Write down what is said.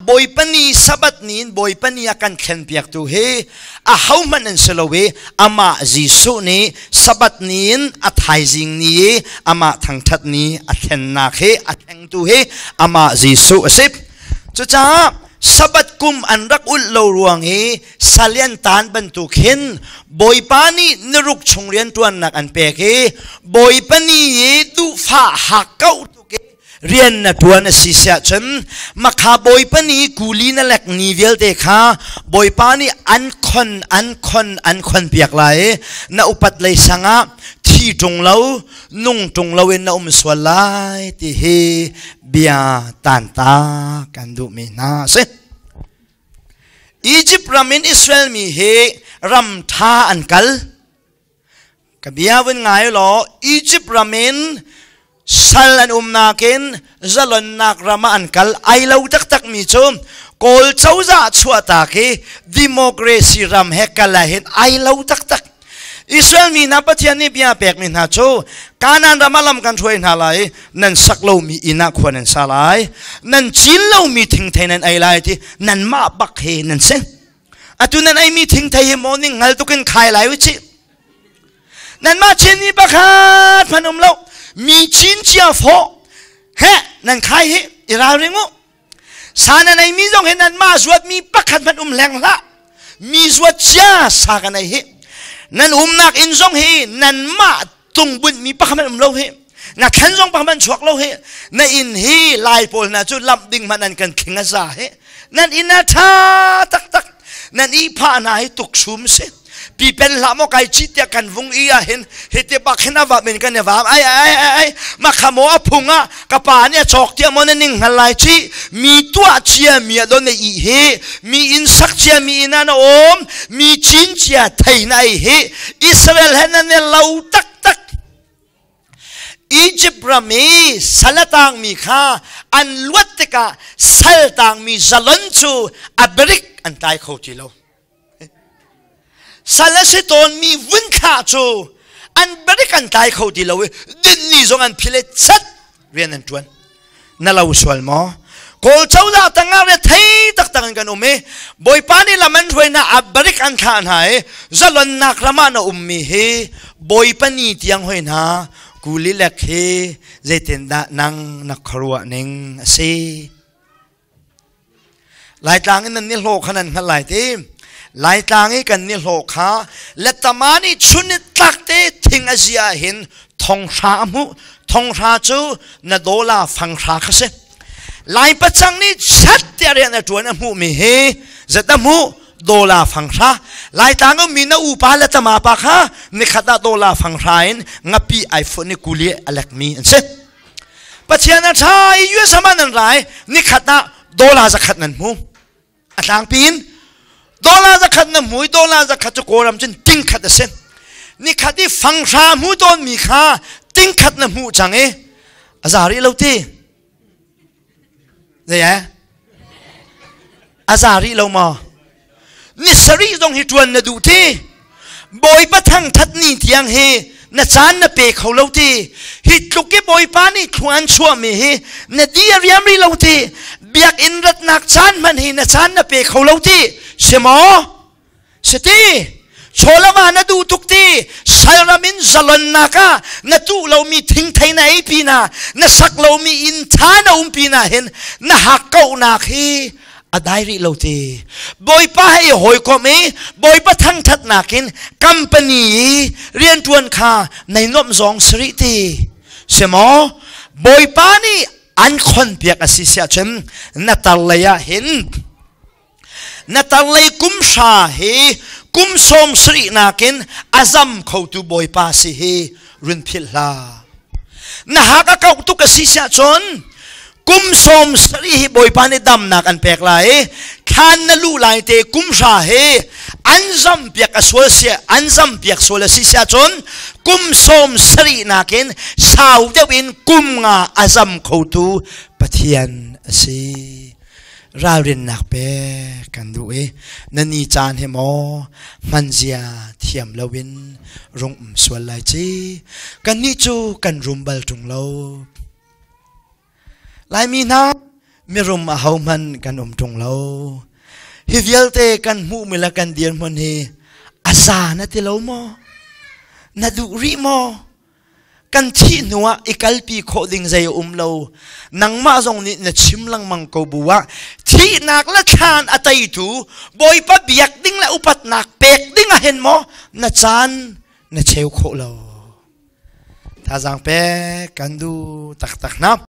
Bawipa ni Sabbath ni in Bawipa ni a kan thlenpiaktu hi ahohmanh an si lo i amah Jesuh nih Sabbath ni in a thaizing ni i amah thangṭhat ni a thlennak hi a thlengtu hi amah Jesuh a si. Cucaah Sabbath kum an rak ulh lo ruang i salian tan bantuk hin Bawipa nih niruk chung rianṭuannak an pek i Bawipa ni i duhfah hakkauh tuk i rian na ṭuan a si siah cun makha Bawipa nih kuli na lek ni vialte kha Bawipa nih an khon an khon an khon piak lai i na upat lei sangah thi ṭung lo nung ṭung lo in na um sual lai ti hi bia tanta kan duhmi hna a si. Egypt ram in Israel mi hi ram ṭha an kal. Ka bia vun ngai law Egypt ram in sal an umnak in zalonnak ram ah an kal ai lo taktak mi cu Kawl cozah chuahtak hi democracy ram he kal ah hin ai lo taktak. Israel mi hna Pathian nih bia pek mi hna cu Kanaan ram ah lam kan hruai hna lai nan sak lomi inn ah khua nan sa lai nan cin lomi thingthei nan ei lai ti nanmah bak he nan si. Atu nan eimi thingthei hi maw ning hngal tukin khai lai u cih. Nanmah Chinmi pakhat hmanh um lo. Mi chin cia fawh he nan khai hi i ralring u. Sa nan eimi zong hi nanmah zuatmi pakhat hmanh um hleng hlah. Mi zuat cia sa kan ei hi. Nan umnak inn zong hi nanmah tungbunh mi pakhat hmanh um lo hi. Na thlan zong pakhat hmanh chuak lo hi. Na inn hi lai pawl hna cu lamh ding hmanh an kan thling a za hi. Nan inn a ṭha taktak. Nan ihphah hna hi tuksum si. Pipen hlah maw kai ci tiah kan vung i ah hin hiti bak hin a vam in kan i vam ai ai ai ai makha maw a phung ah ka pa nih a cawk tiah maw na ning hngal lai ci mi tuah cia mi a don i hi mi inn sak cia mi inn ah na um mi cin cia thei na ei hi Israel he nan i lo taktak Egypt ram i sal a tangmi kha an luat tikah sal tangmi zalon cu a brik an tlai kho ti lo. Sal a si tawnmi vun thlah cu an brik an tlai kho ti lo i dinni zong an phil i chat rian an ṭuan. Na lo sual maw? Kawl cozah tangah re thei taktak in kan um i Bawipa nih lam an hruai hna a barik an thlah hna i zalonnak ram ah na ummi hi Bawipa ni tiang hoi hna kuli lek hi zeitindah nang na khuaruah ning a si? Laitlang in nan ni hlawh kha nan hngalh lai ti. Laitlang i kan ni hlawh kha letama nih chun i tlak te thing a zia hin thonghra a hmuh. Thonghra cu na dola fanghra kha si. Lai pacang nih chat tiah rian a ṭuan a hmuhmi hi zat a hmuh dola fanghra. Laitlang ummi na upa le tama pa kha nikhat ah dola fanghra in ngapi ai fun i kuli a lekmi an si. Pathian a ṭha i US ah nan rai nikhat ah dollar zakhat nan hmu a tlangpi in dollar zakhat na hmu i dollar zakhat cu Kawlram cun tingkhat a si nikhat i fanghra hmu tawnmi kha tingkhat na hmuh cang i a za rih lo ti zei eh a za rih lo maw ni sarih zong hi ṭuan na duh ti bawipa thangṭhat ni tiang hi na caan na pe kho lo ti hi tluk i bawipa nih thlua an chuahmi hi na di a riam rih lo ti biakinn ratnak caan hmanh hi na caan na pe kho lo ti si maw si ti chawlama na duh tuk ti salram in zalonnak ah na tuh lomi thingthei na ei pina na sak lomi inn ṭha na um pina hin na hakkauhnak hi a dai rih lo ti bawipa he i hawikom i bawipa thangthatnak in company i riantuan kha nei nuamh zong si rih ti si maw bawipa nih an khonpiak a si siah cun na tar lei ah hin na tar lei kum hra hi kum sawm sarih nakin a zam khotu bawipa si hi run philh hlah na hak a kauh tuk a si siah cun kum sawm sarih hi bawipa nih damnak an pek lai i thlan na luh lai te kum hra hi an zam piak a sual sia an zam piak sual a si siah cun kum sawm sarih nakin sau deuh in kum nga a zam khotu Pathian a si ralrinnak pek kan duh i na ni caan hi maw hmanzia thiam loin rung um sual lai ci kannih cu kan rum bal ṭung lo Laimi hna. Mirum a hohmanh kan um ṭung lo. Hi vialte kan hmuhmi le kan dirhmun hi a za na ti lo maw? Na duh rih maw? Kan thih hnuah i kalpi khawh ding zei a um lo. Nangmah zong nih na chim lengmang ko bu ah thihnak le thlan a teitu Bawipa biak ding le upatnak pek ding ah hin maw na caan na cheu khawh lo. Thazaang pek kan duh taktak hna.